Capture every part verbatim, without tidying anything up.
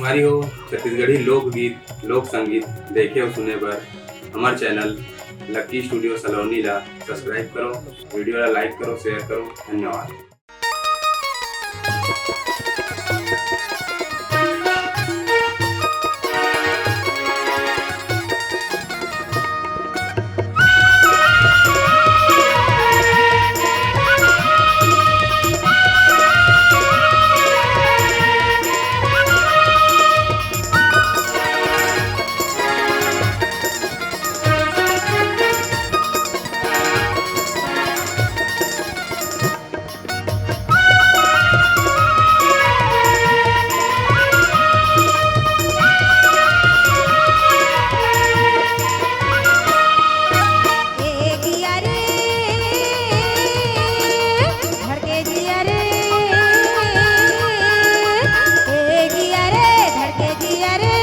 संगवारी हो, छत्तीसगढ़ी लोकगीत, लोक संगीत देखे अउ सुने बर हमर चैनल लक्की स्टूडियो सलोनी ला सब्सक्राइब करो, वीडियो ला लाइक करो, शेयर करो। धन्यवाद। ए जिया रे, धड़के जिया रे, ए जिया रे, धड़के जिया रे,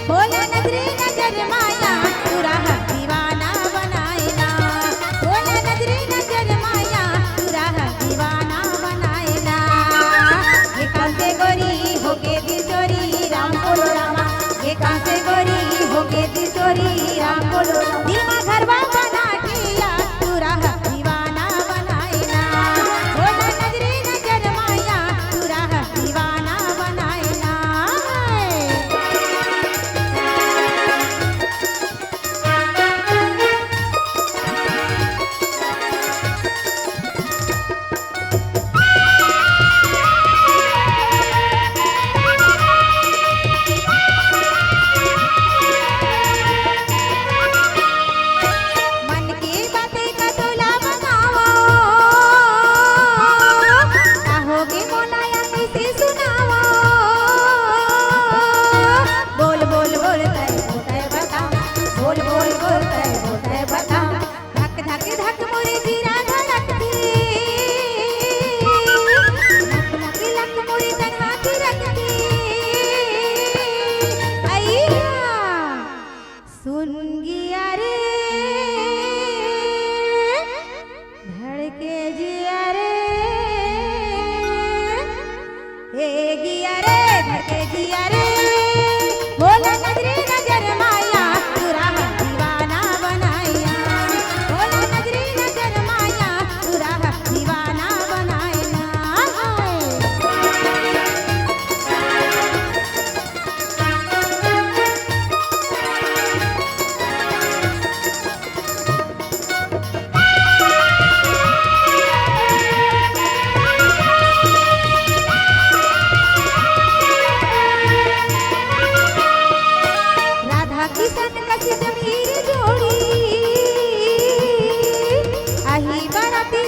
बोला नजरी नजर माया, तू राह दीवाना बनाए ना। बोला नजरी नजर माया, तू राह दीवाना बनाए ना। ये कौन से गोरी होके दिल चोरी, राम बोलो रामा। ये कौन से गोरी होके दिल चोरी, राम बोलो रामा। दिल मा घरवा बना के या, तू राह दीवाना बनाए ना। बोला नजरी नजर माया, तू राह दीवाना बनाए ना। मन के बातें का तोला बनावा, का होगे मोला या कइसे सुनावा। बोल, बोल, बोल, तै, तै बता। बोल, बोल, बोल, तै, तै बता। धक, धक, धक मोरे जीरा धड़कथे। लक, लक, लक मोरे तनहा थिरकथे। अइया। सुन गिया रे, धड़के जिया रे, हे गिया रे, धड़के जिया रे, बोला नजरी नजर माया, तू राह दीवाना बनाया, बोला नजरी नजर माया, तू राह दीवाना बनाया। हाय। राधा किशन कस जमीर जोड़ी, आही बराती